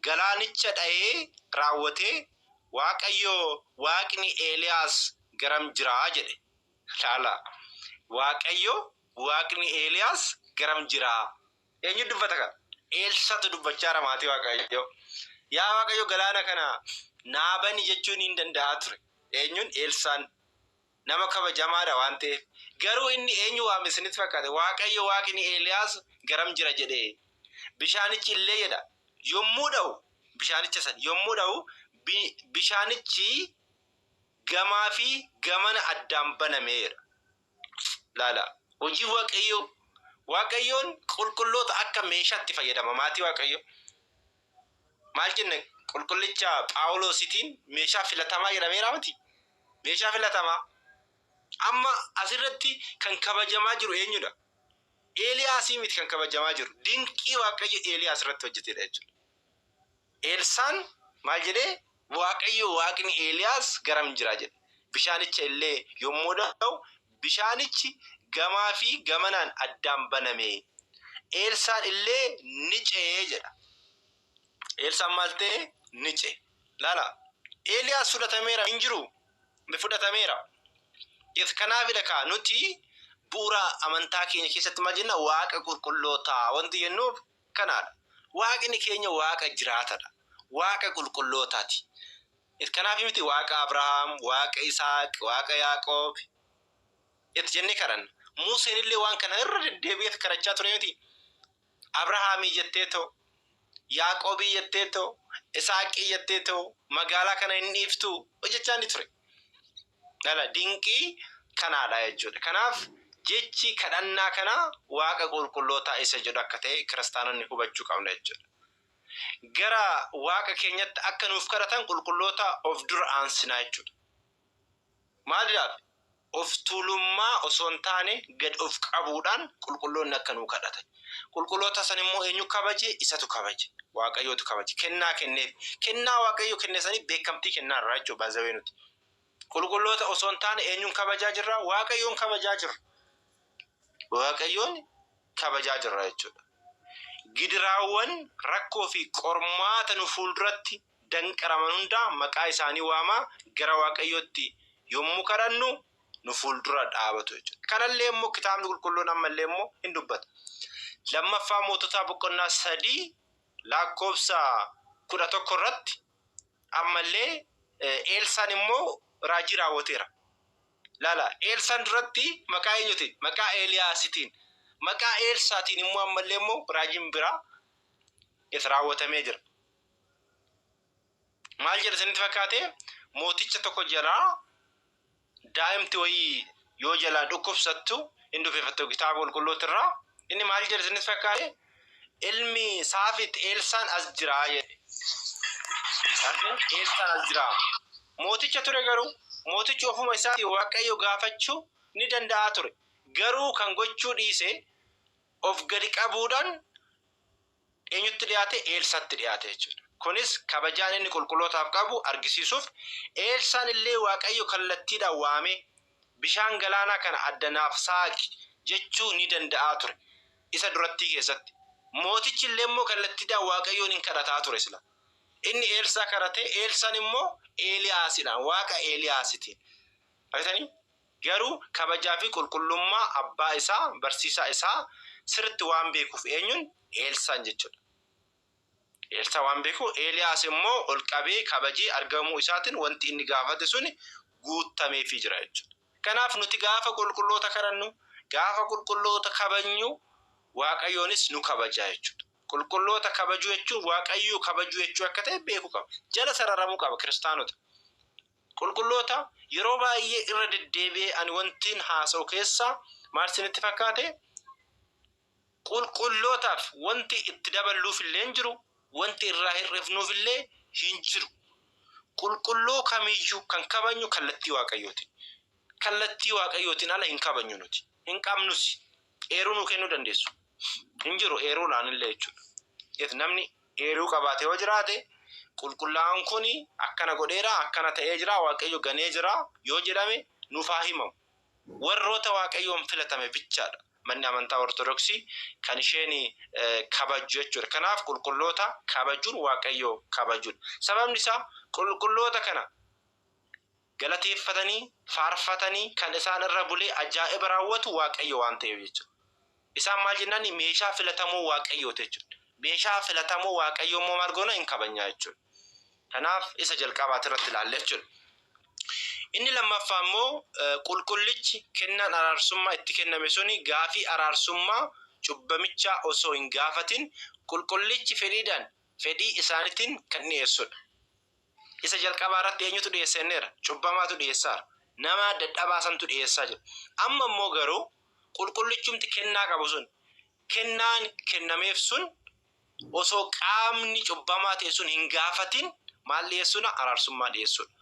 galaanicha dha'ee raawwatee, Waaqayyo Waaqni Eeliyaas garam jiraa jedhe. Laala. Waaqayyo Waaqni Eeliyaas garam jiraa? Eenyu dubbata kana? Eelsatu dubbachaa jira, maatii Waaqayyo. Yaa Waaqayyo, galaana kana naa bani jechuun hin danda'a ture. Eenyuun? Eelsaan. Nama kabajamaadha waan ta'eef. Garuu inni eenyu waame isinitti fakkaate? Waaqayyo Waaqni Eeliyaas garam jira jedhee. Bishaanichi illee jedha. Yommuu dha'u, bishaanicha san yommuu dha'u, bishaanichi gamaa fi gamana addaan banameera. Laala. Hojii Waaqayyoo. Waaqayyoon qulqulloota akka meeshaatti fayyadama, maatii Waaqayyoo. Maal jenne? Qulqullicha Phaawulositiin meeshaa filatamaa jedhameera miti? Meeshaa filatamaa. Amma asirratti kan kabajamaa jiru eenyudha? Eeliyaasii miti kan kabajamaa jiru. Dinqii Waaqayyo Eeliyaas irratti hojjetedha jechuudha. Eelsaan maal jedhee? Waaqayyo Waaqni Eeliyaas garam jira jedhe. Bishaanicha illee yommuu dha'u bishaanichi gamaa fi gamanaan addaan baname. Eelsaan illee ni ce'ee jedha. Eelsaan maal ta'e? Ni ce'e. Laala. Eeliyaas fudhatameera hin jiru. Fudhatameera. Kanaafidha kaa nuti bu'uura amantaa keenya keessatti maal jenna? Waaqa qulqullootaa wanti jennuuf kanaadha. Waaqni keenya waaqa jiraatadha. Waaqa qulqullootaati. Kanaaf miti Waaqa Abrahaam, Waaqa Isaaq, Waaqa Yaaqoob itti jennee kadhanna. Museen illee waan kana irra deddeebi'ee kadhachaa ture miti. Abrahaamii jetteetoo, Yaaqoobii jetteetoo, Isaaqii jetteetoo magaalaa kana hin dhiiftu hojjechaa ni ture. Dhala dinqii kanaadha jechuudha. Kanaaf jechi kadhannaa kana Waaqa qulqullootaa isa jedhu akka ta'e kiristaanonni hubachuu qabna jechuudha. Gara Waaqa keenyatti akka nuuf kadhatan qulqulloota of dura aansinaa jechuudha. Maaliidhaaf? Of tuulummaa osoo hin taane gad of qabuudhaan qulqulloonni akka nuu kadhatan. Qulqulloota san immoo eenyu kabaje? Isatu kabaje. Waaqayyootu kabaje. Kennaa kenneef. Kennaa Waaqayyo kenne saniif beekamtii kennaa irraa jechuudha baazawee nuti. Qulqulloota osoo hin taane eenyuun kabajaa jirra? Waaqayyoon kabajaa jirra. Waaqayyoon kabajaa jirra jechuudha. Gidiraawwan rakkoo fi qormaata nu fuulduratti danqaraman hundaa maqaa isaanii waamaa gara Waaqayyootti yommuu kadhannu nu fuuldura dhaabatu jechuudha. Kanallee immoo kitaabni qulqulluun ammallee immoo hin dubbata. Lammaffaa Moototaa boqonnaa 3 lakkoofsa 11 irratti ammallee Eelsaan immoo raajii raawwateera. Laala, Eelsaan duratti maqaa eenyutiin? Maqaa Eeliyaasitiin. Maqaa Eelsaatiin immoo ammallee immoo raajiin biraa is raawwatamee jira. Maal jedha isinitti fakkaate? Mooticha tokko jalaa daa'imti wayii yoo jalaa dhukkubsattu hin dubbifattu kitaaba qulqulluutti irraa. Inni maal jedha isinitti fakkaate? Ilmi Saafit Eelsaan as jira jedhe. Eelsaan as jira. Mooticha ture garuu mootichi ofuma isaatii Waaqayyo gaafachuu ni danda'a ture. Garuu kan gochuu dhiise of gadi qabuudhaan eenyutti dhiyaate? Eelsatti dhiyaate jechuudha. Kunis kabajaan inni qulqullootaaf qabu argisiisuuf Eelsaan illee Waaqayyo kallattiidhaan waamee bishaan galaanaa kana adda naaf saaqi jechuu ni danda'aa ture. Isa durattii keessatti. Mootichi illee immoo kallattiidhaan Waaqayyoon hin kadhataa ture sila. Inni Eelsaa kadhate, Eelsaan immoo Eeliyaasidhaan, Waaqa Eeliyaasitiin. Argitanii? Garuu kabajaa fi qulqullummaa abbaa isaa, barsiisaa isaa sirriitti waan beekuuf eenyuun? Eelsaan jechuudha. Eelsaa waan beeku, Eeliyaas immoo ol qabee kabajee argamuu isaatiin wanti inni gaafate suni guuttameefii jira jechuudha. Kanaaf nuti gaafa qulqulloota kadhannu, gaafa qulqulloota kabajnu, Waaqayyoonis nu kabajaa jechuudha. Qulqulloota kabajuu jechuun Waaqayyoo kabajuu jechuu akka ta'e beekuu qaba. Jala sararamuu qaba kiristaanota. Qulqulloota yeroo baay'ee irra deddeebi'ee ani wantin haasa'u keessaa maal isinitti fakkaate? Qulqullootaaf wanti itti daballuuf illee hin jiru, wanti irraa hir'ifnuuf illee hin jiru. Qulqulluu kamiyyuu kan kabajnu kallattii Waaqayyootiin. Kallattii Waaqayyootiin ala hin kabajnu nuti. Hin qabnus. Eeruu nuu kennuu dandeessu. Hin jiru eeruudhaan illee jechuudha. Yes, namni eeruu qabaate yoo jiraate qulqullaa'aan kun akkana godheera, akkana ta'ee jira, Waaqayyo ganee jira yoo jedhame nuuf haa himamu. Warroota Waaqayyoon filatame bichaadha manni amantaa Ortodoksii kan isheen kabajju jechuudha. Kanaaf qulqulloota kabajuun Waaqayyo kabajuudha. Sababni isaa qulqulloota kana galateeffatanii, faarfatanii kan isaan irra bulee ajaa'iba raawwatu Waaqayyo waan ta'eef jechuudha. Isaan maal jennaan meeshaa filatamoo Waaqayyooti jechuudha. Meeshaa filatamoo Waaqayyoo immoo maal goona hin kabajnaa jechuudha. Kanaaf isa jalqabaati irratti ilaalle jechuudha. Inni lammaffaa immoo qulqullichi kennaan araarsummaa itti kenname suni gaafii araarsummaa cubbamichaa osoo hin gaafatin qulqullichi fedhiidhaan fedhii isaaniitiin kan dhiyeessudha. Isa jalqabaa irratti eenyutu dhiyeessa jenneera? Cubbamaatu dhiyeessaara. Nama dadhabaa santu dhiyeessaa jira. Amma immoo garuu qulqullichumti kennaa qabu sun kennaan kennameef sun osoo qaamni cubbamaa ta'e sun hin gaafatin maal dhiyeessuudha? Araarsummaa dhiyeessuudha.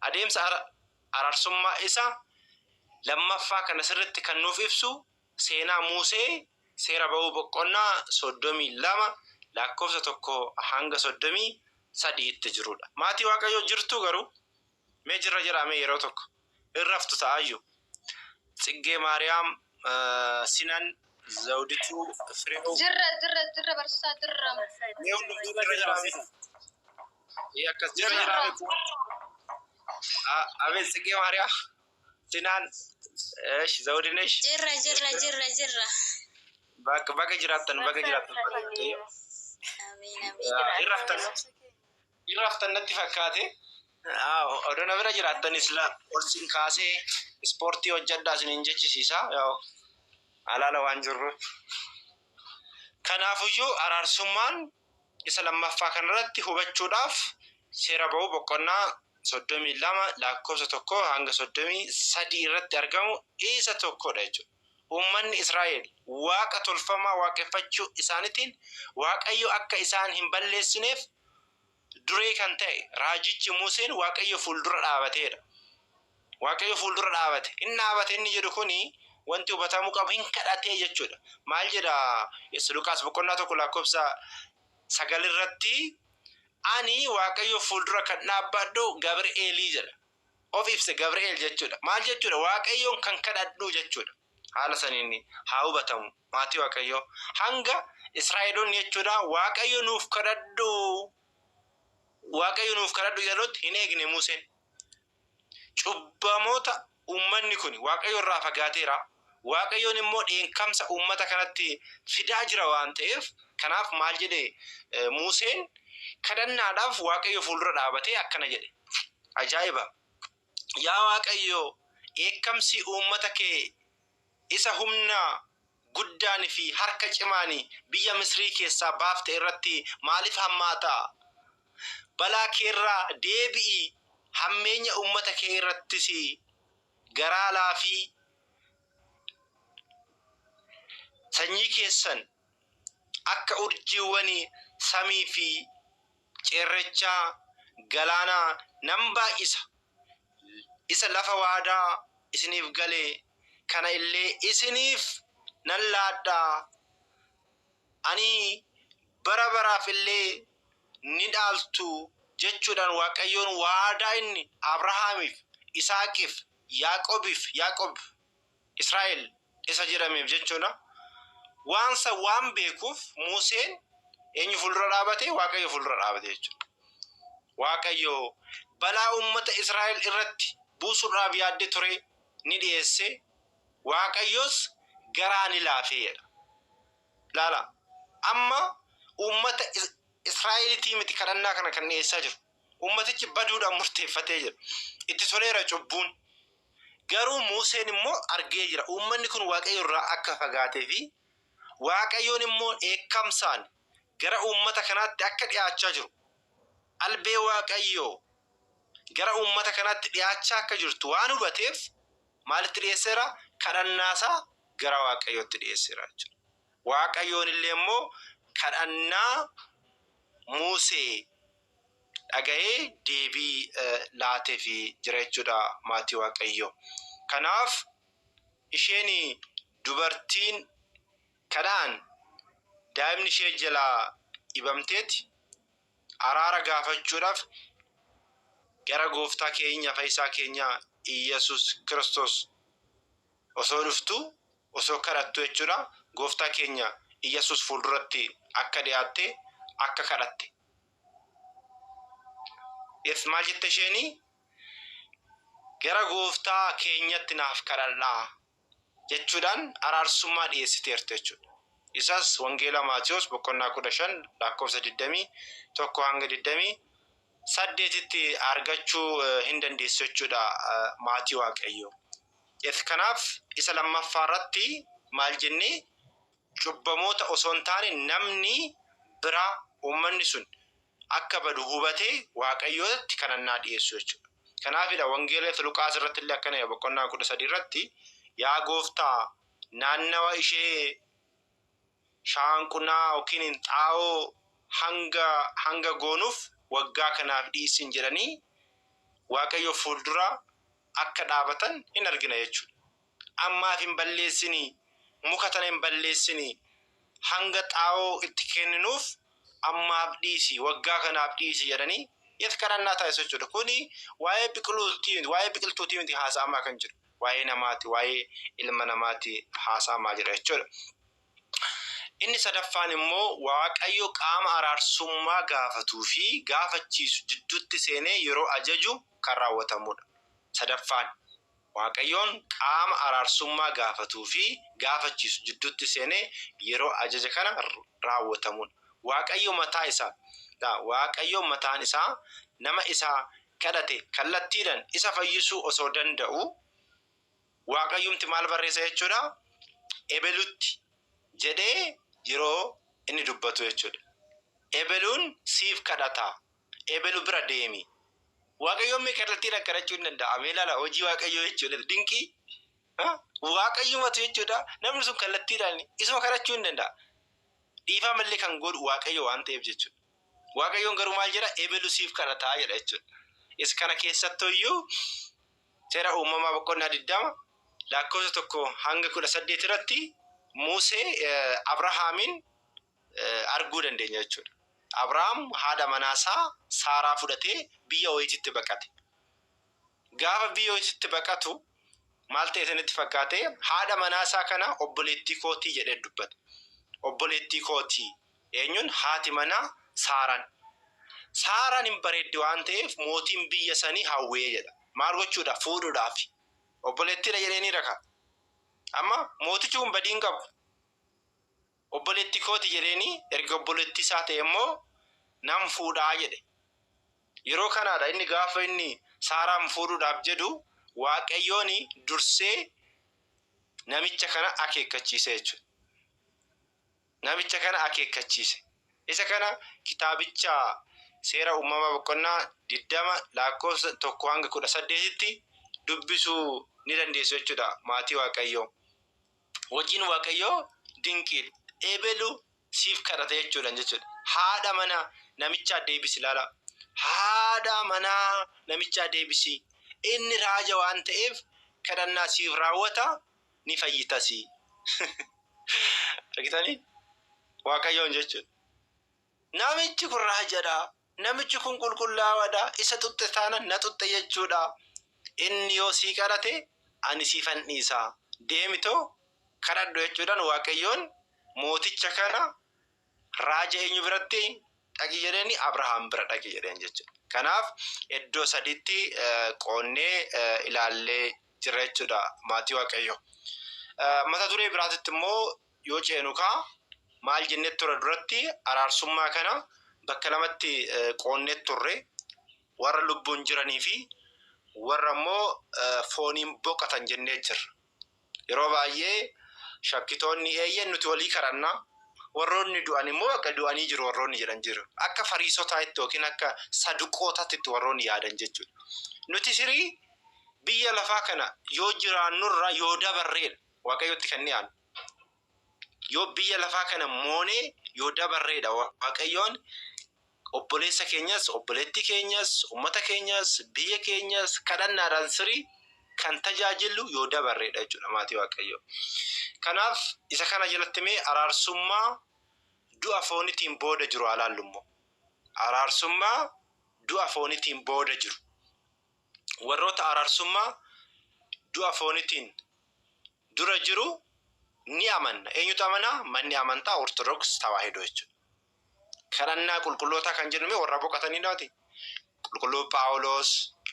Adeemsa araarsummaa isa lammaffaa kana sirriitti kan nuuf ibsu seenaa Musee Seera Ba'uu boqonnaa 32 lakkoofsa 1 hanga 33tti jirudha. Maatii Waaqayyoo jirtuu garuu? Mee jirra jedhaa mee yeroo tokko. Hin raftu ta'aayyuu. Tsiggee Maariyaam, Sinan, Zawdituu Fireew. Jirra jirra jirra barsiisaa jirra. Mee hundumtuu jirra jiraame. Ee akkas jirra jiraame. Abeet Tsigee Maariyaa. Sinaan. Eesh Zawdinesh. Jirra jirra jirra jirra. Bakka baga jiraattan baga jiraattan. Amiin amiin. Irraftan irraftan natti fakkaate. Odoo na bira jiraattanis ol sin kaasee ispoortii hojjedhaa isiniin jechisiisa. Alaala waan jirru. Kanaafiyyuu araarsummaan isa lammaffaa kanarratti hubachuudhaaf seera ba'uu boqonnaa 32 lakkoofsa 1 hanga 33 irratti argamu isa tokkodha jechuudha. Uummanni Israa'el waaqa tolfamaa waaqeffachuu isaaniitiin Waaqayyo akka isaan hin balleessineef duree kan ta'e raajichi Museen Waaqayyo fuuldura dhaabateedha. Waaqayyo fuuldura dhaabate. Inni dhaabate inni jedhu kuni wanti hubatamuu qabu hin kadhatee jechuudha. Maal jedha Luqaas boqonnaa 1 lakkoofsa 9 irratti ani Waaqayyo fuuldura kan dhaabbadhu Gabri'eelii jedha. Of ibse Gabri'eel jechuudha. Maal jechuudha? Waaqayyoon kan kadhadhu jechuudha. Haala saniin haa hubatamu maatii Waaqayyoo. Hanga Israa'eloonni jechuudha Waaqayyo nuuf kadhadhu Waaqayyo nuuf kadhadhu jedhutti hin eegne Museen. Cubbamoota uummanni kun Waaqayyo irraa fagaateera. Waaqayyoon immoo dheekkamsa uummata kanatti fidaa jira waan ta'eef kanaaf maal jedhe Museen kadhannaadhaaf Waaqayyo fuuldura dhaabatee akkana jedhe. Ajaa'iba! Yaa Waaqayyo dheekkamsi uummata kee isa humna guddaan fi harka cimaan biyya Misrii keessaa baafte irratti maaliif hammaata? Balaa keerraa deebi'i hammeenya uummata kee irrattis garaa laafii sanyii keessan akka urjiiwwan samii fi cirrachaa galaanaa nan baay'isa. Isa lafa waadaa isiniif gale kana illee isiniif nan laadha. Ani bara baraaf illee ni dhaaltu jechuudhaan Waaqayyoon waadaa inni Abrahaamiif, Isaaqiif, Yaaqoobiif, Yaaqoob Israa'el isa jedhameef jechuudha. Waan san waan beekuuf Museen eenyu fuuldura dhaabate? Waaqayyo fuuldura dhaabate jechuudha. Waaqayyo balaa uummata Israa'el irratti buusuudhaaf yaadde ture ni dhiyeesse. Waaqayyos garaa ni laafee jedha. Laala amma uummata Israa'eliitii miti kadhannaa kana kan dhiyeessaa jiru. Uummatichi baduudhaan murteeffatee jira. Itti toleera cubbuun. Garuu Museen immoo argee jira. Uummanni kun Waaqayyo irraa akka fagaatee fi Waaqayyoon immoo dheekkamsaan gara uummata kanaatti akka dhiyaachaa jiru. Albee Waaqayyoo gara uummata kanaatti dhiyaachaa akka jirtu waan hubateef maalitti dhiyeesseera? Kadhannaasaa gara Waaqayyootti dhiyeesseera jechuudha. Waaqayyoon illee immoo kadhannaa Musee dhaga'ee deebii laateefi jira jechuudha maatii Waaqayyoo. Kanaaf isheen dubartiin kadhaan daa'imni ishee jalaa dhibamteeti araara gaafachuudhaaf gara gooftaa keenya fayyisaa keenya Iyyasuus Kiristoos osoo dhuftu osoo kadhattu jechuudha gooftaa keenya Iyyasuus fuulduratti akka dhiyaatte akka kadhatte. Yes, maal jette isheenii? Gara gooftaa keenyatti naaf kadhadhaa jechuudhaan araarsummaa dhiyeessiteerti jechuudha. Isas Wangeela Maatiyos boqonnaa 15 lakkoofsa 21 hanga 28tti argachuu hin dandeessu jechuudha maatii Waaqayyoo. Yes, kanaaf isa lammaffaa irratti maal jennee cubbamoota osoo hin taane namni biraa uummanni sun akka badu hubatee Waaqayyootti kadhannaa dhiyeessu jechuudha. Kanaafidha Wangeela Luqaas irratti illee akkana jedha boqonnaa 13 irratti yaa gooftaa naannawa ishee shaanqunaa yookiin xaa'oo hanga hanga goonuuf waggaa kanaaf dhiisin jedhanii Waaqayyo fuuldura akka dhaabatan hin argina jechuudha. Ammaaf hin balleessinii, muka tana hin balleessinii, hanga xaa'oo itti kenninuuf ammaaf dhiisi, waggaa kanaaf dhiisi jedhanii itti kadhannaa taasisu jechuudha. Kuni waa'ee biqiluutii miti, waa'ee biqiltuutii miti haasa'amaa kan jiru. Waa'ee namaati, waa'ee ilma namaati haasa'amaa jira jechuudha. Inni sadaffaan immoo Waaqayyo qaama araarsummaa gaafatuu fi gaafachiisu jidduutti seenee yeroo ajaju kan raawwatamudha. Sadaffaan Waaqayyoon qaama araarsummaa gaafatuu fi gaafachiisu jidduutti seenee yeroo ajaja kana raawwatamudha. Waaqayyo mataa isaa Waaqayyo mataan isaa nama isa kadhate kallattiidhaan isa fayyisuu osoo danda'u Waaqayyumti maal barreessa jechuudha? Ebelutti jedhee yeroo inni dubbatu jechuudha. Ebeluun siif kadhata. Ebelu bira deemi. Waaqayyoon mee kallattiidhaan kadhachuu hin danda'a. Mee ilaala hojii Waaqayyoo jechuudha. Dinqii. Waaqayyumatu jechuudha. Namni sun kallattiidhaan isuma kadhachuu hin danda'a. Dhiifama illee kan godhu Waaqayyo waan ta'eef jechuudha. Waaqayyoon garuu maal jedha? Ebelu siif kadhataa jedha jechuudha. Isa kana keessattuyyuu seera uumamaa boqonnaa 20 lakkoofsa 1 hanga 18 irratti Musee Abrahaamiin arguu dandeenya jechuudha. Abrahaam haadha manaasaa Saaraa fudhatee biyya wayiititti baqate. Gaafa biyya wayiititti baqatu maal ta'e isinitti fakkaate? Haadha manaasaa kana obboleettii kootii jedhee dubbate. Obboleettii kootii eenyuun? Haati manaa Saaraan. Saaraan hin bareeddi waan ta'eef mootiin biyya sanii hawwee jedha. Maal gochuudhaaf? Fuudhuudhaaf. Obboleettiidha jedhee ni raka. Amma mootichi kun badii hin qabu. Obboleetti kooti jedheeni erga obboleettii isaa ta'e immoo nan fuudhaa jedhe. Yeroo kanaadha inni gaafa inni Saaraan fuudhuudhaaf jedhu Waaqayyoon dursee namicha kana akeekkachiise jechuudha. Namicha kana akeekkachiise. Isa kana kitaabicha seera uumamaa boqonnaa 20 lakkoofsa 1 hanga 18tti dubbisuu ni dandeessu jechuudha maatii Waaqayyoo. Hojiin Waaqayyoo dinqiidha. Ebelu siif kadhata jechuudhaan jechuudha. Haadha mana namichaa deebisi ilaala. Haadha manaa namichaa deebisi. Inni raaja waan ta'eef kadhannaa siif raawwata ni fayyitasi. Argitanii? Waaqayyoon jechuudha. Namichi kun raajadha. Namichi kun qulqullaawaadha. Isa xuxxe taanaan na xuxxe jechuudha. Inni yoo sii kadhate ani siifan dhiisa. Deemitoo kadhadhu jechuudhaan Waaqayyoon mooticha kana raaja eenyu biratti dhaqi jedheeni? Abrahaam bira dhaqi jedheen jechuudha. Kanaaf iddoo sadiitti qoonnee ilaallee jirra jechuudha maatii Waaqayyoo. Mata duree biraatitti immoo yoo ceenu kaa maal jennee ture duratti? Araarsummaa kana bakka lamatti qoonnee turre, warra lubbuun jiranii fi warra immoo fooniin boqotan jennee jirra. Yeroo baay'ee shakkitoonni eeyyeen nuti walii kadhanna, warroonni du'an immoo akka du'anii jiru warroonni jedhan jiru. Akka Fariisotaatti yookiin akka Saduqootaatti warroonni yaadan jechuudha. Nuti sirii biyya lafaa kana yoo jiraannurra yoo dabarreedha Waaqayyotti kan dhiyaannu. Yoo biyya lafaa kana moonee yoo dabarreedha Waaqayyoon obboleessa keenyas, obboleettii keenyas, uummata keenyas, biyya keenyas kadhannaadhaan sirii kan tajaajillu yoo dabarreedha jechuudha maatii Waaqayyoo. Kanaaf isa kana jalatti mee araarsummaa du'a foonitiin booda jiru haa laallu immoo. Araarsummaa du'a foonitiin booda jiru. Warroota araarsummaa du'a foonitiin dura jiru ni amanna. Eenyutu amanaa? Manni amantaa Ortodoks Tawaahidoo jechuudha. Kadhannaa qulqullootaa kan jennu warra boqotaniidhaati. Qulqulluu Phaawulos,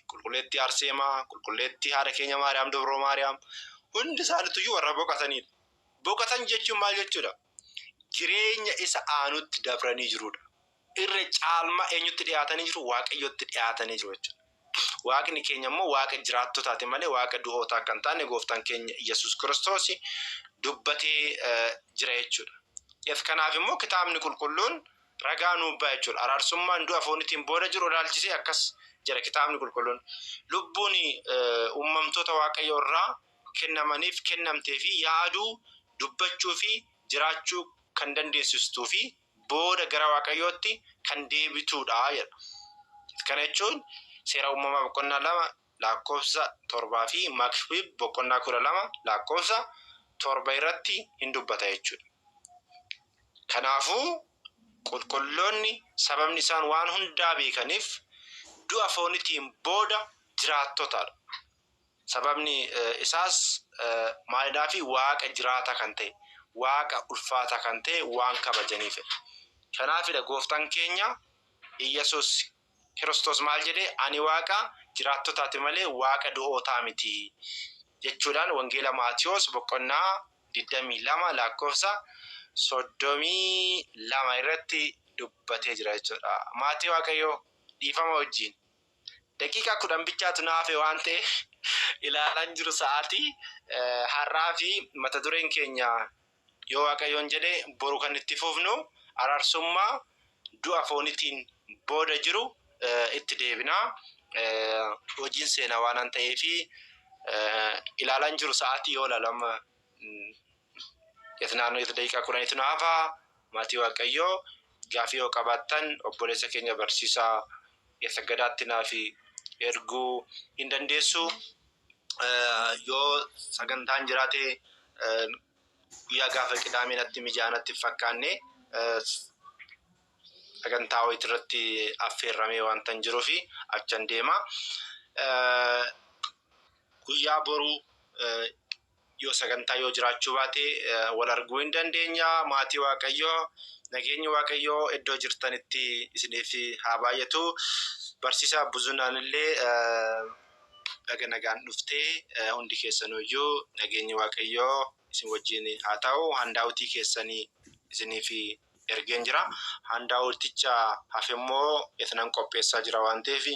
Qulqulleettii Arseemaa, Qulqulleettii haadha keenya Maariyaam Dubroo Maariyaam hundi isaaniitu warra boqotaniidha. Boqotan jechuun maal jechuudha? Jireenya isa aanutti dabranii jirudha. Irra caalmaa eenyutti dhiyaatanii jiru? Waaqayyotti dhiyaatanii jiru jechuudha. Waaqni keenya immoo Waaqa jiraattotaati malee Waaqa du'ootaa akka hin taane gooftaan keenya Yesuus Kiristoos dubbatee jira jechuudha. Kanaaf immoo kitaabni qulqulluun ragaa nuuf ba'a jechuudha. Araarsummaan du'a foonitiin booda jiru ilaalchisee akkas jedha kitaabni qulqulluun. Lubbuun uumamtoota Waaqayyoo irraa kennamaniif kennamtee fi yaaduu, dubbachuu fi jiraachuu kan dandeessistuu fi booda gara Waaqayyootti kan deebituudha jedha. Kana jechuun seera uumamaa boqonnaa 2 lakkoofsa 7 fi Makbib boqonnaa 12 lakkoofsa 7 irratti hin dubbata jechuudha. Kanaafuu qulqulloonni sababni isaan waan hundaa beekaniif du'a foonitiin booda jiraattotadha. Sababni isaas maalidhaa fi Waaqa jiraataa kan ta'e Waaqa ulfaataa kan ta'e waan kabajaniif. Kanaafidha gooftaan keenya Iyyasuus Kiristoos maal jedhee, "Ani Waaqa jiraattotaati malee Waaqa du'ootaa miti," jechuudhaan Wangeela Maatiyoos boqonnaa 22 lakkoofsa 32 irratti dubbatee jira jechuudha. Maatii Waaqayyoo, dhiifama wajjin. Daqiiqaa 10 bichaatu na hafe waan ta'eef ilaalaan jiru sa'aatii. Har'aa fi mata dureen keenya, yoo Waaqayyoon jedhee, boru kan itti fufnu araarsummaa du'a foonitiin booda jiru itti deebinaa. Hojiin seenaa waan ta'eefi ilaalaan jiru sa'aatii yoo ilaalama naannoo daqiiqaa 10tu na hafaa. Maatii Waaqayyoo, gaafii yoo qabaattan obboleessa keenya barsiisaa Yasaggadaatti naaf erguu hin dandeessu. Yoo sagantaan jiraate guyyaa gaafa Qidaamee natti mijaa'aa natti hin fakkaanne, sagantaa wayii irratti affeerramee wanta hin jiruufi achan deema. Guyyaa boruu yoo sagantaa yoo jiraachuu baate wal arguu hin dandeenya. Maatii Waaqayyoo, nageenyi Waaqayyoo iddoo jirtanitti isiniif haa baay'atu. Barsiisaa Buzunaan illee baga nagaan dhuftee. Hundi keessanuyyuu nageenyi Waaqayyoo isin wajjin haa ta'u. Handaawutii keessanii isiniif ergeen jira. Handaawuticha hafe immoo isinan qopheessaa jira waan ta'eef.